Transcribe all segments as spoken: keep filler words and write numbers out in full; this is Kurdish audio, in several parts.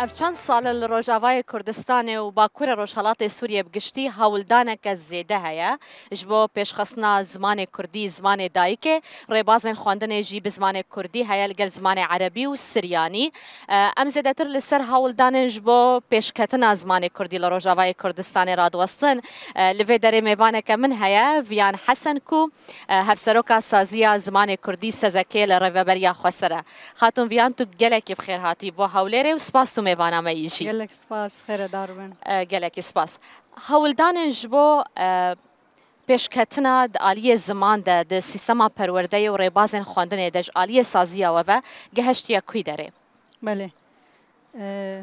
Ev çend sal e li Rojavayê Kurdistanê û Bakurê Rojhelatê Sûriyê bi giştî hewldaneke zêde heye ji bo pêşxistina zimanê kurdî, zimanê dayikê. Rêbazên xwendinê jî bi zimanê kurdî heye li gel zimanê erebî û siryanî. E, em zêdetir li ser hewldanên ji bo pêşketina zimanê kurdî li Rojavayê Kurdistanê radiwestin. E, li vê derê mêvaneke min heye, Viyan Hesen ku, e, hevseroka saziya zimanê kurdî, SEZEKê, li Rêveberiya Xweser e. Xatûn Viyan, tu gelekî bi xêr hatî bo hewlêrê û spas tu mêvana me yî jî. Gelek spas, xêredar bin. E, gelekî spas. Hewldanên ji bo, e, pêşketina di aliyê ziman de, di sîstema perwerdeyê û rêbazên xwendinê de ji aliyê saziya we ve gehiştiye kû derê? Belê. E,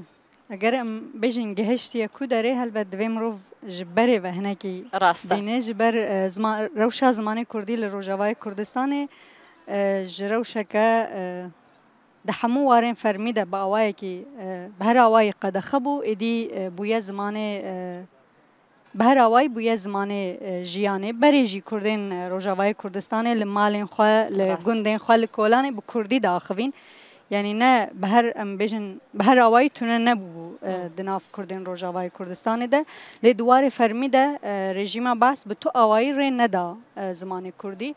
eger em bêjin gehiştiye kû derê, helbet divê mirov ji berê ve hinekî Rast e. bîne. Ji ber, e, zima-, rewşa zimanê kurdî li Rojavayê Kurdistanê, e, ji rewşeke, e, di hemû warên fermî de bi awayekî, e, bi her awayî qedexe bû, êdî, e, bûye zimanê, e, bi her awayî bûye zimanê, e, jiyanê. Berê jî Kurdên, e, Rojavayê Kurdistanê li malên xwe, li Rast. gundên xwe, li kolanê bi kurdî diaxivîn. Yanî ne bi her, em bêjin, bi her awayî tune nebûbû, e, Hı. di nav Kurdên Rojavayê Kurdistanê de. Lê di warê fermî de, e, rejîma Baas bi tu awayî rê neda, e, zimanê kurdî.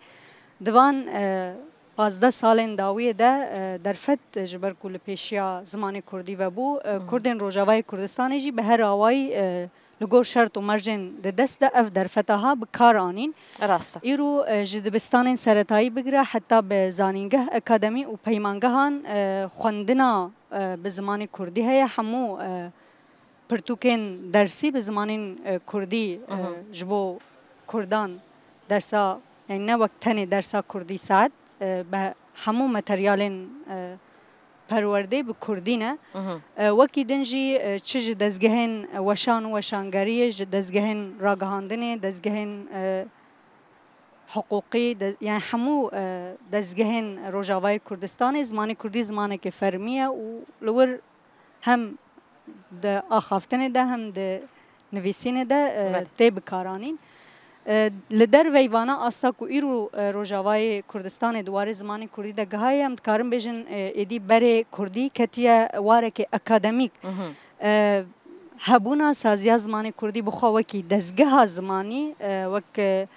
Di van, e, pazdeh salên dawiyê de, e, derfet ji ber ku li pêşiya zimanê kurdî vebû, e, Hı. Kurdên Rojavayê Kurdistanê jî bi her awayî, e, li gor şert û mercên di dest de ev derfeta ha bi kar anîn. Rast e. Îro, e, ji dibistanên seretayî bigire heta bi zanîngeh, akademî û peymangehan, e, xwendina, e, bi zimanê kurdî heye. Hemû, e, pirtûkên dersî bi zimanên, e, kurdî, e, Hı hı. ji bo kurdan dersa, yani ne wek tenê dersa kurdî saet, e, bi hemû materyalên, e, perwerdê bi kurdî ne. Hı hı. E, wekî din jî, e, çi ji dezgehên weşan û weşangeriyê, ji dezgehên ragihandinê, dezgehên, e, hiqûqî, de-, yani hemû, e, dezgehên Rojavayê Kurdistanê, zimanê kurdî zimanekî fermî ye û li wir hem di axaftinê de hem di nivîsînê de, e, Belê. tê bikaranîn. E, li derveyî vana asta ku îro, e, Rojavayê Kurdistanê di warê zimanê kurdî de gihaye, em dikarin bêjin, e, êdî berê kurdî ketiye warekê akademîk. Hı hı. E, hebûna saziya zimanê kurdî bi xwe wekî dezgeha zimanî, e, wek, e,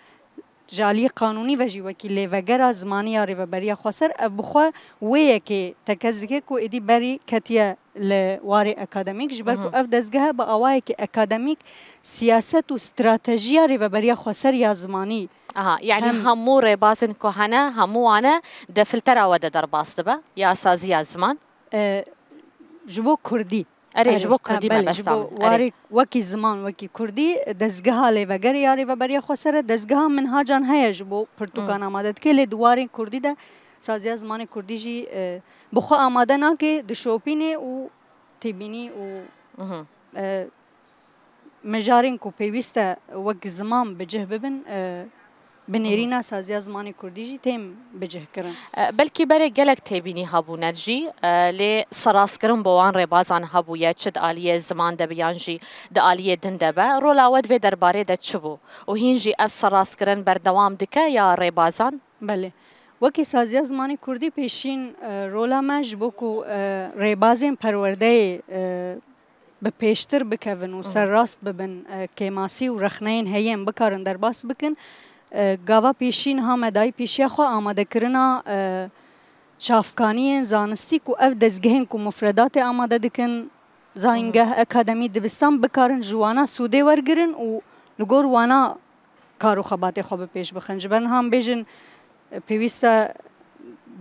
ji aliyê qanûnî ve jî wekî lêvegera zimanî ya Rêveberiya Xweser, ev bi xwe wê yekê tekez dike ku êdî berî ketiye li warê akademîk, ji ber ku Mhm. ev dezgehe bi awayekî akademîk siyaset û stratejiya Rêveberiya Xweser ya zimanî Aha, yani hem hemû rêbazên ku hene, hemû wane di filtera we de derbas dibe, ya saziya ziman? E, ji bo kurdî. Erê, Erê, ji bo ha, kurdî belê, ji mebestan. bo Erê. warê wekî ziman, wekî kurdî, dezgeha lêvegerê ya Rêveberiya Xweser e, dezgeha minhacan heye ji bo pirtûkan Hmm. amade dike, lê di warên kurdî de saziya zimanê kurdî jî, e, bi xwe amade nake, dişopîne û têbînî û, Mhm. e, mijarên ku pêwîst e wek ziman bi cih bibin, e, bi Hı hı. nêrîna saziya zimanê kurdî jî tên bi cih kirin. E, belkî berê gelek têbînî hebûne jî, e, lê serrastkirin bo wan rêbazan hebûye, çi di aliyê ziman de be yan jî di aliyê din de be. Rola we di vê derbarê de çi bû? Û hîn jî ev serrastkirin berdewam dike ya rêbazan? Belê. Wekî saziya zimanê kurdî pêşîn, e, rola me ji bo ku, e, rêbazên perwerdeyê, e, bi pêştir bikevin û Hı hı. serrast bibin, e, kêmasî û rexneyên heyên bikarin derbas bikin. E, gava pêşî niha me dayî pêşiya xwe amadekirina, e, çavkaniyên zanistî ku ev dezgehên ku mufredatê amade dikin, zayîngeh, Hı hı. akademî, dibistan bikarin ji wana sûdê wergirin û li gor wana kar û xebatê xwe bi pêş bixin. Ji ber niha em bêjin, e, pêwîst e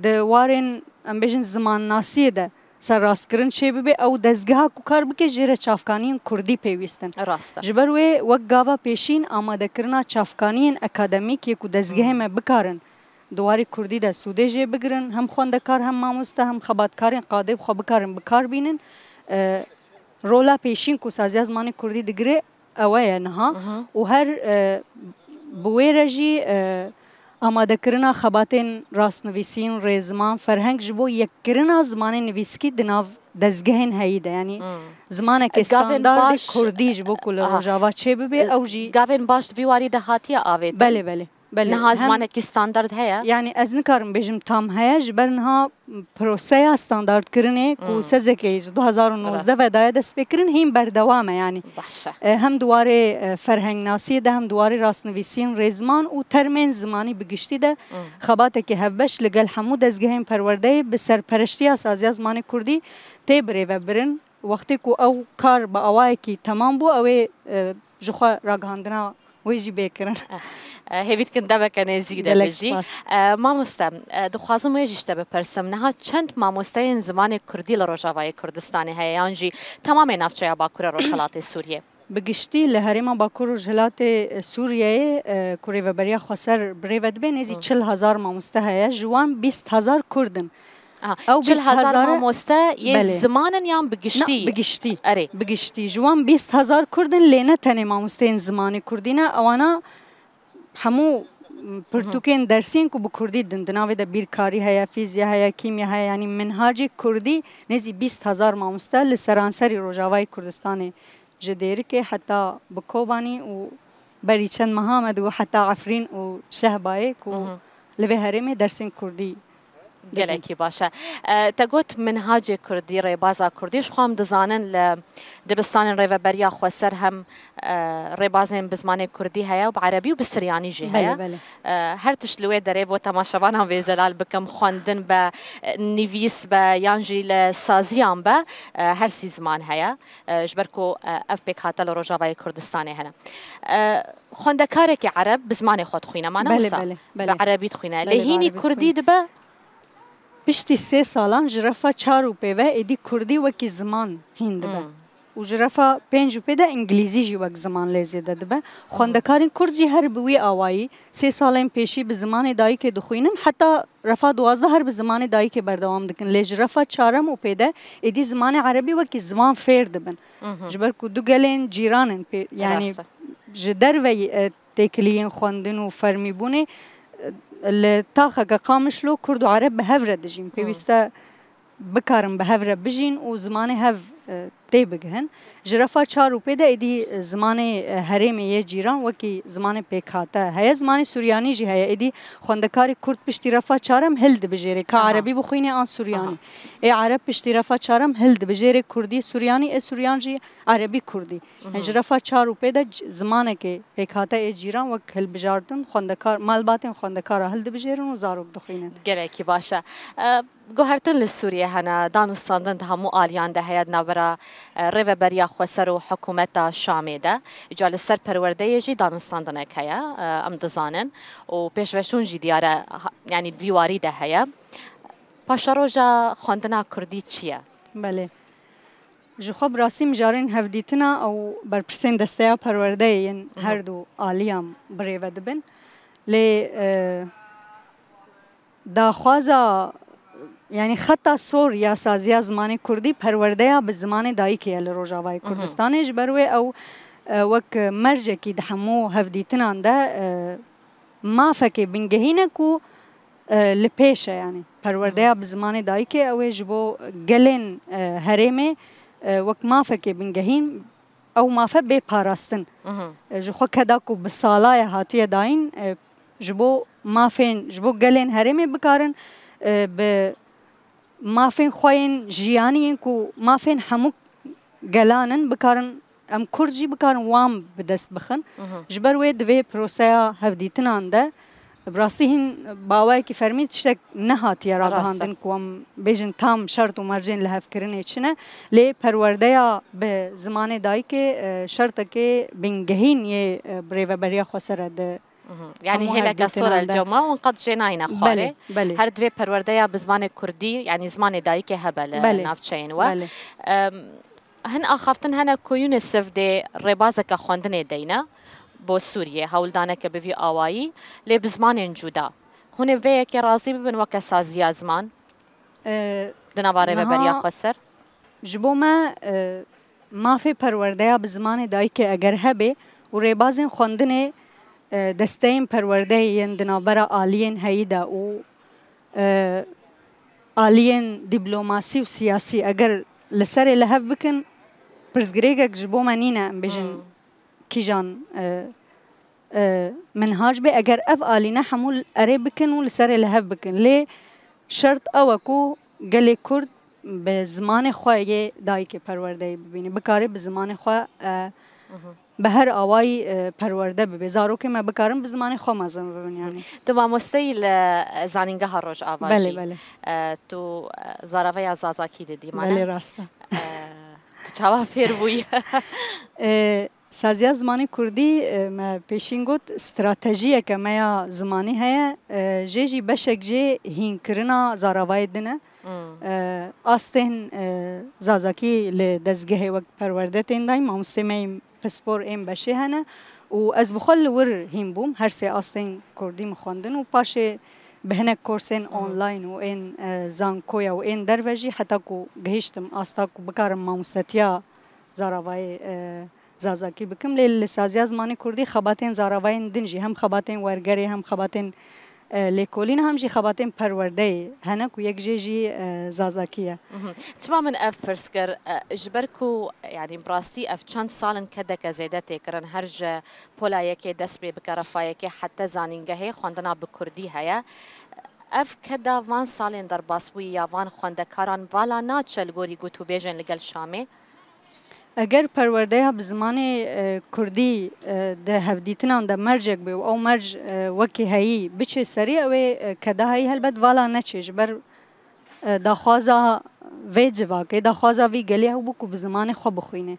di warên, em bêjin, zimannasiyê de serrastkirin çêbibe, ew dezgeha ku kar bike jê re çavkaniyên kurdî pêwîst in. Rast e. Ji ber wê wek gava pêşîn amadekirina çavkaniyên akademîk yê ku dezgehê Hmm. me bikarin di warê kurdî de sûdê jê bigirin, hem xwendekar hem mamoste hem xebatkarên qadê bi xwe bikarin bi kar bînin. E, rola pêşîn ku saziya zimanê kurdî digire, ewe ye niha. Mhm. Û her, e, bi wê re jî, e, amadekirina xebatên rastnivîsîn, rêziman, ferheng ji bo yekkirina zimanê nivîskî di nav dezgehên heyî de. Yanî Hmm. zimanekê Gavên standardê baş kurdî ji bo ku li Aha. Rojava çêbibe, E, ew jî gavên baş di vî warî de hatiye avêtin? Belê, belê. Belê, Niha hem- zimanekî standard heye? Yani ez nikarim bêjim tam heye, ji ber niha proseya standardkirinê ku Hmm. sezekê ji du hazar û nozdeh ve daye destpêkirin hîn berdewam e yani. Baş e. E, hem di warê, e, ferhengnasiyê de hem di warê rastnivîsiyên rêzman û termên zimanî bi giştî de Hmm. xebatekî hevbeş li gel hemû dezgehên perwerdeyê bi serpereştiya Saziya Zimanê Kurdî tê birêvebirin. Wextê ku ew kar bi awayekî temam bû, ew ê, e, ji xwe ragihandina wê jî bê kirin. E, Hêvî dikin demeke nêzîk de Gelek bijî. spas. E, Mamoste, e, dixwazim wê jî ji te bipirsim. Niha çend mamosteyên zimanê kurdî li Rojavayê Kurdistanê heye, yan jî temamê navçeya Bakur e Rojhilatê Sûriyê? Bi giştî li herêma Bakur Rojhilatê Sûriyeyê, e, ku Rêveberiya Xweser birêve dibe, nêzî çil hezar mamoste heye. Ji wan bîst hezar Kurd in. Aha, Ew çil hezar bîst hezar e? mamoste yê Belê. Ziman in yan bi giştî? Na, bi giştî. Erê. Bi giştî. Ji wan bîst hezar Kurd in, lê ne tenê mamosteyên zimanê Kurdî ne. Ewana hemû, m, pirtûkên dersî yên ku bi Kurdî din. Di navê de bîrkarî heye, fîzya heye, kîmya heye. Yanî minhacê Kurdî nêzî bîst hezar mamoste li seranserî Rojavayê Kurdistanê ji Dêrikê heta bi Kobanî û berî çend meha me digot heta Efrîn û Şehbayê ku Mhm. li vê herêmê dersên Kurdî didin. Gelekî baş e. E, te got minhacê Kurdî, rêbaza Kurdî. Ji xwe em dizanin li dibistanên Rêveberiya Xweser hem, e, rêbazên bi zimanê Kurdî heye û bi Erebî û bi Siryanî jî heye. Belê, belê. E, her tişt li wê derê bo temaşevanan vê zelal bikim, xwendin be, e, nivîs be, yan jî li saziyan be, e, her sî ziman heye. E, ji ber ku, e, ev pêkhate li Rojavayê Kurdistanê hene. E, xwendekarekî Ereb bi zimanê xwe dixwîne, ma ne Belê, wisa? belê, Bi belê. Erebî dixwîne. Belê, Lê bi hînî Erebî Kurdî dixwîne. dibe? Piştî sê salan ji refa çar û pê ve êdî Kurdî wekî ziman hîn dibe. Hmm. Û ji refa pênc û pê de Îngilîzî jî wek ziman lê zêde dibe. Xwendekarên Kurd jî her bi wî awayî sê salên pêşî bi zimanê dayikê dixwînin, heta refa duwazdeh her bi zimanê dayikê berdewam dikin. Lê ji refa çarem û pê de êdî zimanê Erebî wekî ziman fêr dibin. Mhm. Ji ber ku du gelên cîran in, pê, yanî Rast e. ji derveyî, e, têkiliyên xwendin û fermîbûnê, e, li taxeke Qamişlo Kurd û Ereb bi hev re dijîn. Pêwîst e bikarin bi hev re bijîn û zimanê hev, e, tê bigihin. Ji refa çar û pê de êdî, e, zimanê, e, herêmê yê cîran wekî zimanê pêkhate heye. Zimanê suryanî jî heye. Êdî xwendekarê Kurd piştî refa çarem hildibijêre. Ka Aha. Erebî bixwîne an suryanî. Ê Ereb piştî refa çarem hildibijêre Kurdî suryanî, ê suryan jî Erebî Kurdî. Ji refa çar û pê de c-, zimanekê pêkhate ê cîran wek hilbijartin, xwendekar, malbatên xwendekara hildibijêrin û zarok dixwînin. Gelekî baş e. E, guhertin li Sûriyê hene, danûstandin di hemû aliyan de heye di navbera, e, Rêveberiya Xweser û hikûmeta Şamê de. Îca li ser perwerdeyê jî danûstandinek heye, e, em dizanin. Û pêşveçûn jî diyar e, ha-, yanî di vî warî de heye. Paşeroja xwendina Kurdî çi ye? Belê. Ji xwe bi rastî mijarên hevdîtina ew berpirsên Desteya Perwerdeyê yên her du aliyan birêve dibin. Lê, e, daxwaza, yanî xeta sor ya saziya zimanê Kurdî perwerdeya bi zimanê dayikê ye li Rojavayê Kurdistanê. Ji ber wê ew, e, wek mercekî di hemû hevdîtinan de, e, mafekê bingehîn e ku, e, li pêş e, yanî perwerdeya bi zimanê dayikê ew ê ji bo gelên, e, herêmê, e, wek mafekê bingehîn ew mafe bê parastin. E, ji xwe keda ku bi sala ye hatiye dayîn, e, ji bo mafên, ji bo gelên herêmê bikarin, e, bi mafên xwe yên jiyanî yên ku mafên hemû gelan in bikarin, em Kurd jî bikarin wan bi dest bixin. Ji ber wê di vê proseya hevdîtinan de bi rastî hîn bi awayekî fermî tiştek nehatiye ragihandin ku em bêjin tam şert û mercên lihevkirinê çi ne. Lê perwerdeya bi zimanê dayikê, e, şertekê bingehîn yê, e, bi Rêveberiya Xweser e di Mhm. Yanî hêleke sor el cema hûn qet jê nayîne xwarê. Belê, belê. Her divê perwerdeya bi zimanê kurdî, yanî zimanê dayikê hebe li navçeyên we. Belê. Em, hin axaftin hene ku UNICEF dê rêbazeke xwendinê deyne bo Sûriyê, hewldaneke bi vî awayî, lê bi zimanên cuda. Hûn ê vê yekê razî bibin weke saziya ziman? E, di nava Rêveberiya Xweser? Ji bo me, e, mafê perwerdeya bi zimanê dayikê eger hebe û rêbazên xwendinê, e, desteyên perwerdeyê yên di navbera aliyên heyî de û, e, aliyên dîplomasî û siyasî eger li serê li hev bikin, pirsgirêkek ji bo me nîne, em bêjin kîjan, e, e, minhac be, eger ev alîne hemû erê bikin û li serê li hev bikin. Lê şert ew e ku gelê Kurd bi zimanê xwe yê dayikê perwerdeyê bibîne, bikare bi zimanê xwe, e, bi her awayî, e, perwerde bibe. Zarokê me bikarin bi zimanê xwe mezin bibin, yanî. Tu mamosteyî li, e, Zanîngeha Rojava jî. Belê, belê. E, tu, e, zaraveya Zazakî didî, mane? Belê, rast e. E, tu çawa fêr bûyî? E, Saziya Zimanê Kurdî, e, me pêşîn got, stratejiyeke me ya zimanî heye. E, jê jî beşek jê hînkirina zaravayê din e. Hmm. E, astên, e, Zazakî li dezgehê wek perwerde tên dayîn, mamostê me yên pispor ên beşê hene û ez bi xwe li wir hîn bûm. Her sê astên Kurdî min xwendin û paşê bi hinek kursên, mhm, online û ên, e, zankoya û ên derve jî heta ku gihiştim asta ku bikarim mamostetiya zaravayê, e, Zazakî bikim. Lê li Saziya Zimanê Kurdî xebatên zaravayên din jî, hem xebatên wergerê, hem xebatên, e, lêkolîn, hem jî xebatên perwerdeyê hene ku yek jê jî, e, Zazakî ye. Mhm. Çima min ev pirs kir? E, ji ber ku, yanî, bi rastî ev çend sal in kedeke zêde tê kirin, her ji pola yekê dest pê bike, refa yekê heta zanîngehê xwendina bi kurdî heye. Ev keda van salên derbasbûyî ya van xwendekaran vala naçe li gorî gotûbêjên li gel Şamê? Eger perwerdeya bi zimanê, e, kurdî, e, di hevdîtinan de mercek bê û ew merc, e, wekî heyî biçê serî, ew ê, e, keda heyî helbet vala neçê. Ji ber, e, daxwaza vê civakê, daxwaza vî gelê ew bû ku bi zimanê xwe bixwîne.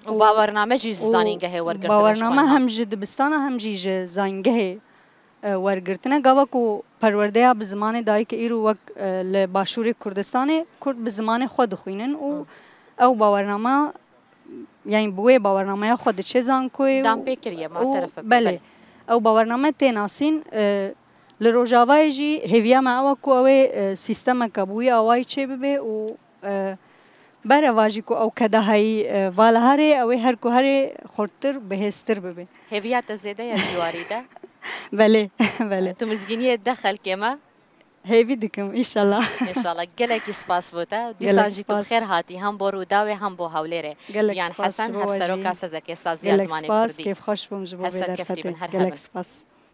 Mhm. Û bawername jî ji zanîngehê wergirtine ji xwe niha. Bawername hem ji dibistana hem jî ji zanîngehê, e, wergirtine. Gava ku perwerdeya bi zimanê dayike îro wek, e, li Başûrê Kurdistanê Kurd bi zimanê xwe dixwînin û, hı, ew bawername, yanî bi wê bawernameya xwe diçe zankoyê û, dan pê kiriye, û, mu'teref e pê, belê, belê. Ew bawername tê nasîn, e, li Rojavayê jî hêviya me ew e ku ew ê, e, sîstemeke bi wî awayî çêbibe û, e, bereva jî ku ew keda heyî, e, vala herê, ew ê her ku herê xurttir, bihêztir bibe. Hêviya te zêde ye di warî de? Belê, belê. Tu mizgîniyê de xelkê me? Hêvî dikim, înşallah. Înşallah. Gelekî spas bo te. Dîsan jî tu bi xêr hatî, hem bo Rûdawê, hem bo Hewlêrê. Gelek spas ji bo we jî. Yan Hesen, hevseroka Sezekê Saziya Zimanê Kurdî. Gelek spas, kêfxweş bûm ji bo vê derfetê. Her ser kefkî bin, her hevin. Gelek spas.